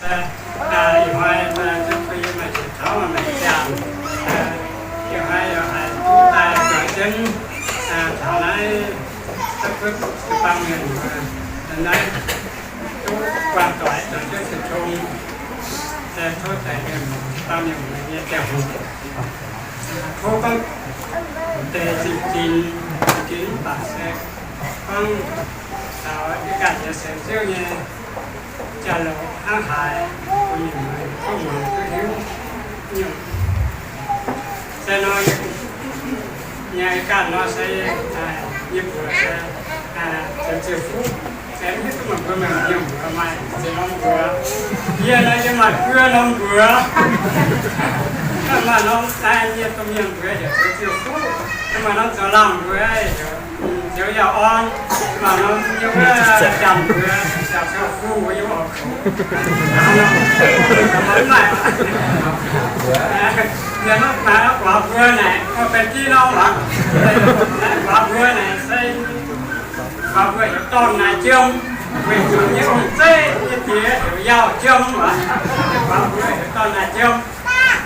Ih hnoi yie maaih ziex taux maaih ziangh, ih hnoi yaac haiz daaih njoix jienv taux naaiv dapv kuv baamh mienh, naaiv duqv buangh doic njoix jienv se tong, se tov daaih mienh baamh mienh nyei ziangh hoc. Tov gorngv deix zinh zinx, zinh zinx mv baac se gorngv taux yie ganh nyei sienx Ziouv nyei jauv-louc hnangv haaix, bun ninh mbuo duqv muangx duqv hiuv nyungc. Se nor, yie ganh nor se, yie mbuox se, zoux ziouc fuqv, se mv hiuv duqv meih mbuo maaih nyungc maaih ziex norm mbuox. Yie nor yie maaih buo norm mbuox. Maaih norm, yie domh mienh mbuox heuc zoux ziouc fuqv. Maaih norm zoux laangh mbuox heuc Ziouv Yaauh Orn. Maaih norm yie wuov janx mbuox heuc Ziouc Fuqv, yie wuov oix kuv. Mv maaih. Yie mv maaih guaax mbuo naaic, benx div norm aqv. Guaax mbuo naaic se guaax mbuo heuc Dorn Naaiv Jiem, weic zuqc yie nyei ong-zeiv nyei diex heuc Yaauh Jiem aqv. Guaax mbuo heuc Dorn Naaiv Jiem.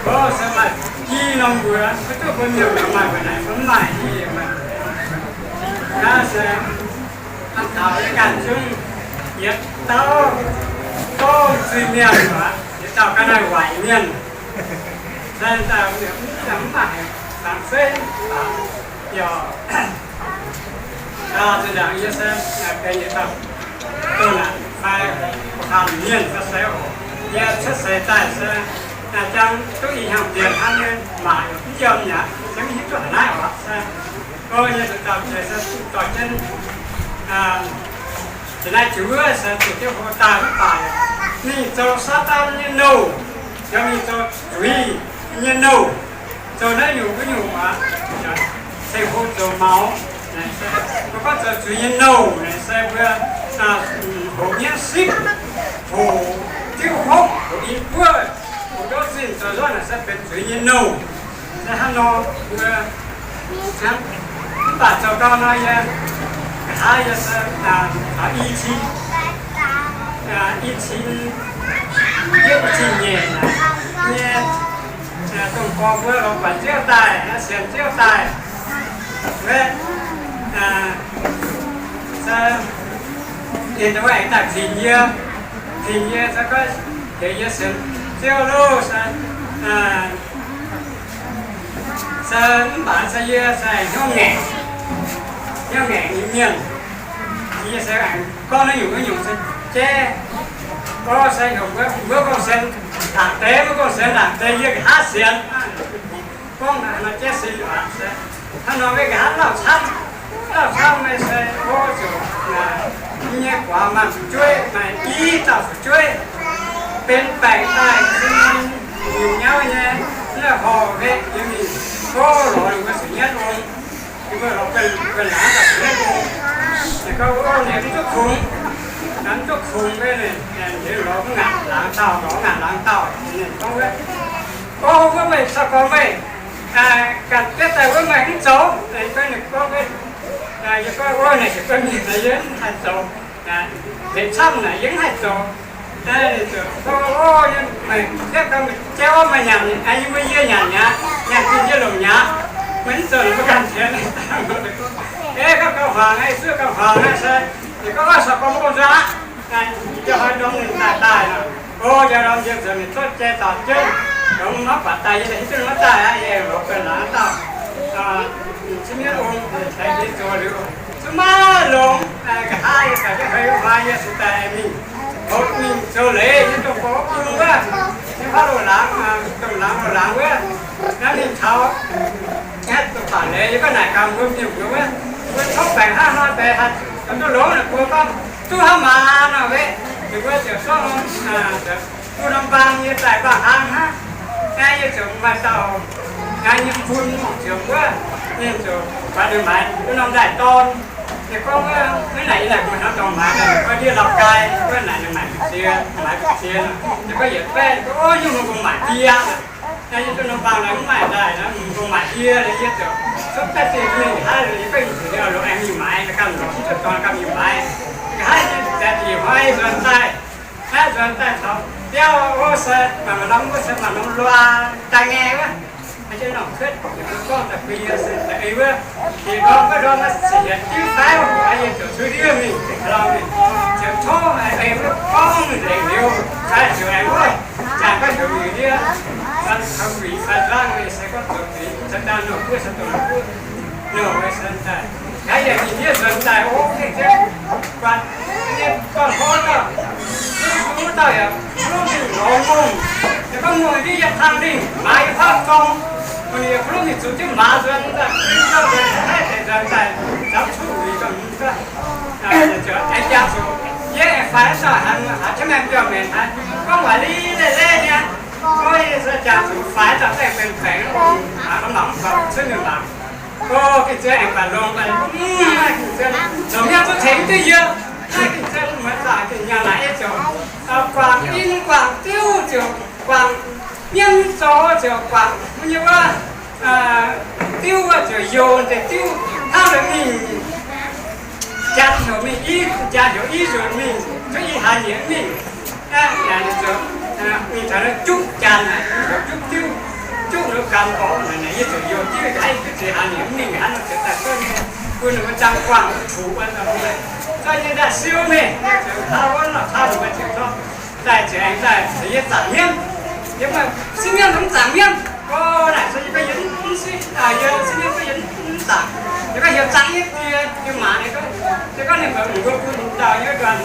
Ov, se maaih div norm mbuox, mv duqv bun mienh muoz maaih mbuo naaic, mv maaih div maaih. Naaiv se hnangv taux yie ganh zungv yietc dauh gorngv zuiz-mienh aqv, yietc dauh ga'naaiv waaic mienh. Se daaih mv baac laangz zeiv yaac zinh ndaangc yie se benx yietc dauh doh naanc fai hanc mienh fai se oc. Yie cuotv seix daaih se jangv duqv ih hnyangx dienx hnangv nyei, maac yaac mv yiem mi'aqv, se mv hiuv duqv haaix naaiv oc. Se gorngv yie zuqc dauh jiex se dorh jienv jiex naaiv juov se zuqc jienv hlo daaih mv baac mingh zoux Saadaan nyei nouh, yaac mingh zoux zuiz nyei nouh, zoux naaiv nyungc wuov nyungc aqv. Ceng-Hlo zoux maux, mbuo gorngv zoux zuiz nyei nouh naaic se mbuo hoqc hnyouv sipv, hoqc diuv hopv, hoqc i buov, hoqc ndouv zinh zoux nzorqv naaic se benx zuiz nyei nouh. Se hnangv nor mbuo, mv baac zoux gau nor yie, nqa'haav yie se taux i cin, i cin, yietv i cin nyeic nyei, dongh gorx mbuo lorz buatc Ziouv daaih, sienx Ziouv daaih, se ninh daaih tinc yie, tinc yie se gorngv heuc yie sienx Ziouv loh, se se mv baac se yie se hnyouv ngaengc, hnyouv ngaengc nyei mienh. Yie se aengx gorngv naaiv nyungc naaiv nyungc se jaiv. Gorngv se heuc mbuo, mbuo gorngv sienx ndaangc deix, mbuo gorngv sienx ndaangc deix, yie nqa'haav sienx. Gorngv nor jaiv sin aqv se hnangv nor, maiv nqa'haav lauh camv, lauh camv maiv se gorngv ziouc yie nyei guaax maaih fu'jueiv, maaih i dauh fu'jueiv, benx baengc daaih nyungc nyauv nyei, mv horh hveqv yie mingh gorngv lorz ninh mbuo sienx Yesu. Ninh mbuo lorz benx laangz dauh sienx Yesu. Ninh gorngv wuov ninh mv duqv kungx, mv duqv kungx maiv, ninh lorz mv ngaatc laangz dauh, lorz mv ngaatc laangz dauh. Ninh gorngv wuov, o, wuov meih caux gorx meih ganh bietv daaih wuov meih mv zoux. Ninh gorngv, ninh gorngv, yie gorngv wuov naaic yie mv haih zoux, hepc camv naaic yie mv haih zoux. Ninh gorngv, o, meih bietv gau, jaiv orv meih nyanc, yie mbuo yie nyanc mi'aqv, nyanc zinh yie longc mi'aqv. Meih mv zoux, mbuo ganh sienx. Ei, gorngv gauh hmuangx, ei, zuov gauh hmuangx aqv se, ninh gorngv, o, caux gorx mbuo gong nzaqc. Jiex hnoi ndorm ninh daaih daaih nor, o, jiex ndorm yie nzuonx ninh cuotv jai daaih jienv, longx maiv buatc daaih, yie hiuv duqv ninh maiv daaih aqv, yie lorz benx laangz dauh, cin mienv ong, tengx yie zoux liuz, zungv maiv longx. Nqa'haav yie caux jienv hei wuov hmuangx yie cingx daaih mingh, mingh zoux leiz nyei dongh gorx wuov bung wuov, cin fav loz-laangz, domh laangz loz-laangz wuov, naaiv mingh taux haih zoux baac leiz, yie gorngv naaic gaax mbuo mienh mbuo wuov, mbuo tov baengc hnangv nor deix haih zoux duqv longx. Ninh mbuo gorngv duqv hnangv maaz nor, weic ninh mbuo ziouc zorqv norm duqv norm mbaang yie daaih mbaang hnangv hnangv. Naaiv yie ziouc maaih dauh naaiv nyei fun ziouc wuov, ninh ziouc buatc ninh maaiz duqv norm ndaaih dorn. Ninh gorngv wuov, maiv naaic yie naaic mbuo hnangv dorngx maaiz, ninh gorngv ndiev Lào Cai, wuov naaic ninh maaiz mbu'ziex, maaiz mbu'ziex. Ninh gorngv yietc baeqv, ninh gorngv, o, nyungc mbuo maaih diev. Naaiv yie duqv norm mbaang naaiv mv maaih daaih, naaiv mbuo maaih diev, yie ziouc cuotv baeqv zinh mingh nqa'haav, yie baeqv mingh zuqc yie longc aengx mingh maaiz, ganh longc hiuv duqv dorngx ganh mingh maaiz. Nqa'haav yie daaih da'nyeic hnoi yie nzuonx daaih, naaiv nzuonx daaih taux Biauv wuov se maaih norm, wuov se maaih norm luaa daaih ngae wuov. Haaix norm kuotv, gorngv daaih bun yie se daaih ei wuov. Yie gorngv, gorngv ndorm naaiv se yietc diuv faix, yie ziouc cuotv ndiev mingh, ziouc tov ei wuov gorngv mingh lengc liuz, ziouc aengx wuov, jangx gorngv heuc mingh ndiev, fai taux mbic fai nzangv se gorngv zoux mbic, za'gengh nongh guoqv se dongh guoqv, nongh se daaih, yaac yie mingh ndiev nzuonx daaih, o, gengh jienv buatc nyei gorn-hlo dauh, duqv dauh yaac kuv lov mingh lorz ngongh, yaac gorngv ngongh ndiev yiem tang dingh, maaz yiem fauv gorngv, ninh yaac kuv lov mingh zuqc jienv maaz nzuonx daaih, kuv lov nzuonx daaih, nzuonx daaih, nzuonx cuqv wuic daaih, aengx jangx zuqc, yie aengx faix dauh haaix, haaix jienv maengh mbiauh maengc haaix, gorngv waac li le le nyei, gorngv yie se jangx zuqc faix dauh baengh baengc, mangc mv baac cuotv mingh mangc. O, gengh ziouc aengx baac longx, mv, naaiv gengh ziouc zoux mi'aqv, zuqc tengx duqv yie. Naaiv gengh ziouc muonz zanc gengh nyaanh naaic yie ziouc guangc in guangc diuv ziouc guangc mienv zoux ziouc guangc nyei wuov, diuv wuov ziouc youz deix diuv hnangv la'mingh jaax heuc mingh i, jaax heuc i nzunc mingh, zuqc i hlaax nyieqc mingh. Aeqv, naaic ninh ziouc mingh taux naaiv juqv jaax naaic, juqv diuv, juqv nor gan orqc naaic, yie ziouc youz diuv daaih, yie duqv ziex hlaax nyieqc mingh hnangv nor ziouc daaih cuotv mingh, bun ninh mbuo jangx guangc tux wuov nor, cuotv nyei daaih siou mingh, ziouc hlauv wuov nor hlauv ninh mbuo ziouc zorqv daaih, ziouc aengx daaih caux yie zaangc mienv. Yie mv, siev mienv mv zaangc mienv. O, naaic se yie gorngv yie mv siev, yie siev mienv gorngv yie mv zaangc. Yie gorngv heuc zaangc nyei die, yie maaz ninh gorngv, yie gorngv ninh mbuo, mbuo bun dauh nyei ndorn,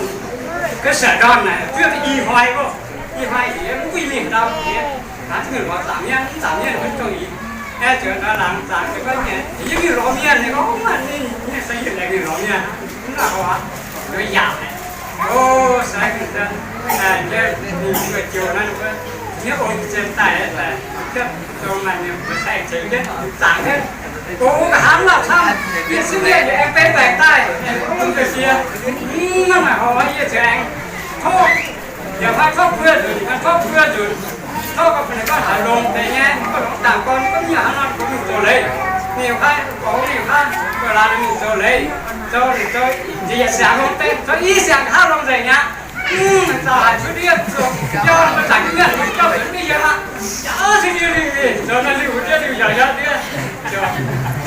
ga'seix ndorn naaic, zuov i hnoi loh, i hnoi yie mv buov mingh ndau, yie hnangv zuqc mingh lorz zaangc mienv, mv zaangc mienv mv dongh yie. Aeqv, ziouc ndau laangz zaangc, yie gorngv, yie mingh lorz mienh, ninh gorngv, mv maaih ninh, ninh se yie laengz mingh lorz mienh, mv lauh aqv, yaac O, sai mingh, ninh mbuo jiouv naaiv, ninh mbuo nyei ong zien daaih, daaih, daaih, dongh naaic ninh mbuo sai tengx jienv zaangc jienv. Gox nqa'haav lauh camv, yie siev mienh yaac aengx benx baengc daaih, aengx bun mbuo sie. Mv, hnangv naaic horpc yie ziouc aengx tov, yaac fai tov buo nzunc, fai tov buo nzunc, tov gorngv bun ninh gorngv haaix longx deix nyei, gorngv longx dangc gorn, gorngv mienh hnangv nor, gorngv mingh zoux leiz, ninh fai gorngv ninh fai, gorngv laaix ninh mingh zoux leiz, zoux, zoux, nziex yietc siangx longx deix, zoux i siangx nqa'haav longx nzengc aqv. Mv, zaux haic cuotv ndiev zuqc biauv, mbuo zaangc jienv mienh, biauv zuqc mv yiem aqv. Jaax cuotv ndiev liuh mingh, zoux naaiv liuh ndiev liuh yaac yaac ndiev.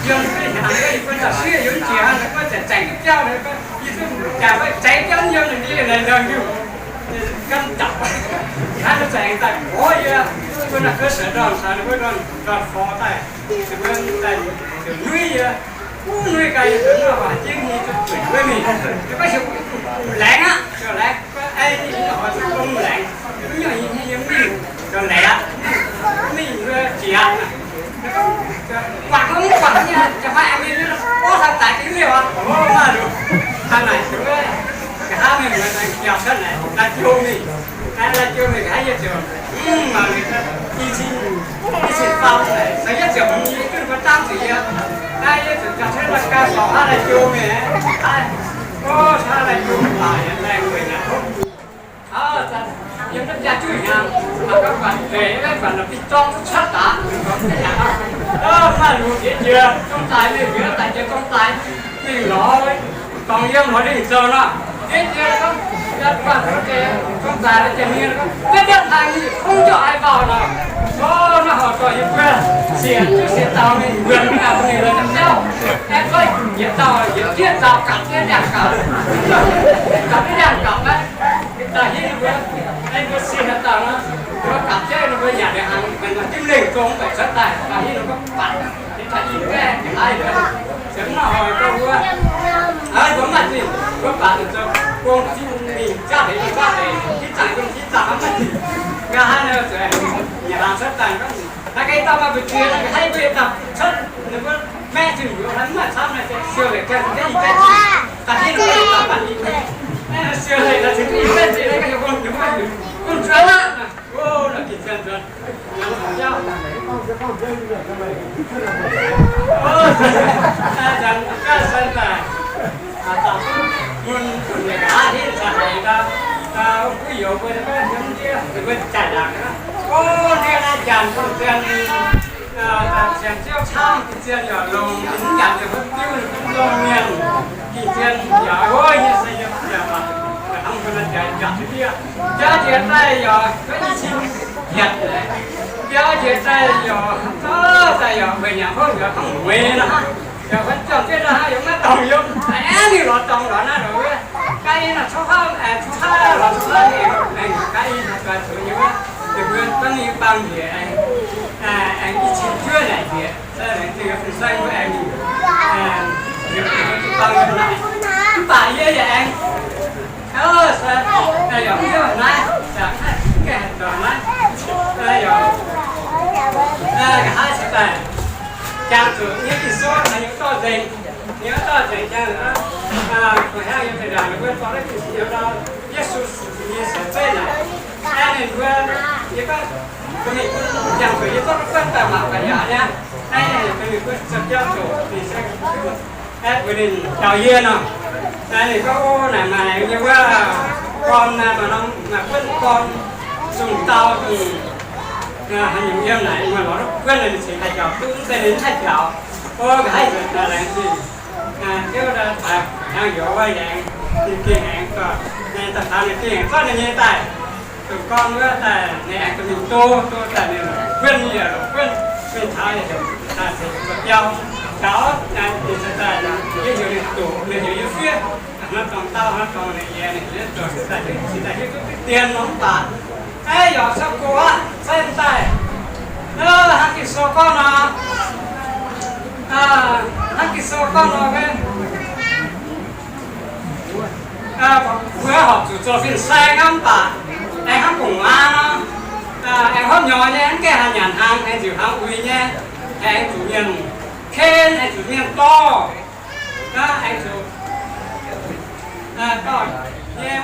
Yiem duqv hnyangx, yie bun zaux sieqv yiem jiex hnangv, gorngv zaengc duqv biauv nor, yie duqv jaax maiv zeiz biauv yiem ninh ndiev naaic ndorm liuh, gan dapc. Hnangv nor zaengc daaih gorx yie, bun naaiv ga'seix ndorn caux ninh mbuo ndorn, ndorn forx daaih, ninh mbuo daaih ziouc nuiv yie. Wuov nuiv gaax yie zoux nor waac jienv nyei zuqc zueic wuov mingh, yie gorngv heuc laengz aqv, heuc laengz, gorngv ei ninh mv horpc zuqc gong laengz, mv nyungc yie mingh zoux laengz aqv, mingh wuov jiex aqv. Guangc mv guangc nyei, jaax fai aengx mingh orv taux daic dingc liouh aqv, o, maaih nduqc. Hnangv naaic, nqa'haav mingh muonz nqa'haav cuotv naaic, la'jou mingh, la'jou mingh nqa'haav yie ziouc, mv, i cin, i cin faam naaic, se yietv ziouc hmz yie gunv mbuo dangv zuqc yie, naaiv yie ziouc ganh cuotv la'ganh sorc hnangv la'jou mingh, o, hnangv la'jou mingh baac yie laengz weic naaic, o, yiem naaiv jaax juqv hnyangx, mangc gaax guangc deix, maiv guangc la'bieiv zorngv cuotv daaih, o, maaih lungh jiex jiex zong daaih mingh, jiex daaih jiex zong daaih mingh lorz, dorngx yiem lorz lingh zoux nor, jiex jiex gorngv, guangc deix zong daaih jiex mingh, biauv biauv hnaangx nyei kungx jauv haaix nzauh nor, o, naaiv horpc dorh yie mbuo sienx jienv sienx dauh mingh wuonx mingh aqv, mingh wuonx jienv biauv, aengx zuov yietc dauh yietc jieqv dauh gapv jienv ndiangx-gapv, gapv jienv ndiangx-gapv naaiv, daaih hiuv mbuo, aengx mbuo sienx haaix dauh nor, mbuo gapv jienv ninh mbuo nyanc liuz hnaangx, maiv nor dimv lengh zong mv baac cuotv daaih, daaih hiuv ninh mbuo baac, ninh daaih i mv gaengh, ninh daaih i mv gaengh, ziouc mv maaih hoic gorngv mbuo, aa, mbuo mv maaih zingh, mbuo baac zuqc zoux gong zinh mingh jaav deix, jaav deix, zinh zaangc yiem zinh zaangc mv maaih zingh. Nqa'haav nor zuqc nyanc hnaangx cuotv daaih gorngv, naaiv ga'naaiv dauh maaih mbu'ziex, naaiv ga'naaiv mbuo yietc dauh cuotv, ninh mbuo maeqv zinh mbuo hnangv mv maaih camv naaiv, siou leiz ganh zinh i baeqv zinh, daaih hiuv ninh mbuo yietc dauh baac i baeqv, siou leiz daaih zinh i baeqv zinh, naaiv ga'naaiv yie bun ninh mbuo bun zuov aqv. O, naaiv gengh ziangh nzuonx, nzuonx taux biauv. O, ziangh biauv se daaih, mun bun ninh aqv, hitv caux haic ndau, wuov youz mbuo, mbuo jaaix ndaangc, o, ndie naaiv janx, janx, janx-ziouv camv, gengh zien yaac longx, mv janx yaac mv diuv, mv longx mienh, gengh zien yaac, o, yie se yiem yaac hnangv Jauv jiex daaih yaac i cin yietc, jauv jiex daaih yaac, daaih yaac weic nyanc hopv nyanc hopv mueiz nor, yaac huon juangc jienv nor, yaac maiv dorngc yiem, aengx ninh lorz dorngx lorz naaiv lorz wuov, ga'naaiv nor, cou haav, cou haav lorz cou haav, aengx ga'naaiv nor, ga'naaiv zuqc nyei wuov, ninh mbuo gorngv nyei baamh njiec aengx, aengx i cin juov naaic njiec, laengz zingh fin-saeng mbuo aengx, mv baac yie yaac aengx Ov, se, yaac mv hiuv naaiv, yaac mv haih gaengh haaix dorngx naaiv. Yaac, nqa'haav se daaih jangx zuqc nyei Ging-Sou haaix nyungc dorh nzengc, nyei dorh nzengc jangx, Tin-Hungh yiem zinh ndaangc ninh mbuo dorh naaiv Ging-Sou yiem ndau Yesu nyei seix zeiv naaic. Aengx ninh mbuo, yie gorngv, mbuo mingh jangx zuqc yie zorqv duqv guanh daaih mangc gaax yaac nyei. Aengx ninh mbuo zoux jauv zuqc ninh se Aeqv, mbuox ninh jauv yie nor, ninh gorngv, Ov, naaic maaih nyei wuov gorn, maaih norm maaih buonv gorn, zungh dau zungh haaix nyungc yiem naaic, maaih lorz duqv buonv, ninh cingx haih jauv duqv, mv zeiz ninh mv haih jauv. Ov, nqa'haav nzuonx daaih laengz zingh, hnyouv daaih taux hnyangx-youz wuov aengx, ninh gengh aengx dorh, daaih taux ninh gengh aengx zorqv ninh nyei daaih, dongh gorn wuov daaih, ninh aengx dorh mingh do, do daaih ninh buonv yaac longc buonv, mingh taux yaac heuc daaih ceix zuqc biauv. Taux ninh se daaih, yie heuc ninh doqc, ninh heuc yie fiev, hnangv dorngx dauh, hnangv dorngx ninh nyei, ninh heuc yie doqc, daaih hiuv, cingx daaih hiuv duqv diqv dien nor mv baac, aeqv, yaac cuotv go aqv, se daaih, hnangv Ging-Sou gorngv nor, hnangv Ging-Sou gorngv nor, mbuo horpc zuqc zoux fin-saeng aqv mv baac, aengx hnangv gu'nguaaz nor, aengx hopv nyorx nyei, mv gaengh haih nyanc hnaangx, aengx nziouc hnaangx uix nyei, aengx zuqc mienh ken, aengx zuqc mienh dorh, aengx zuqc dorh nyei,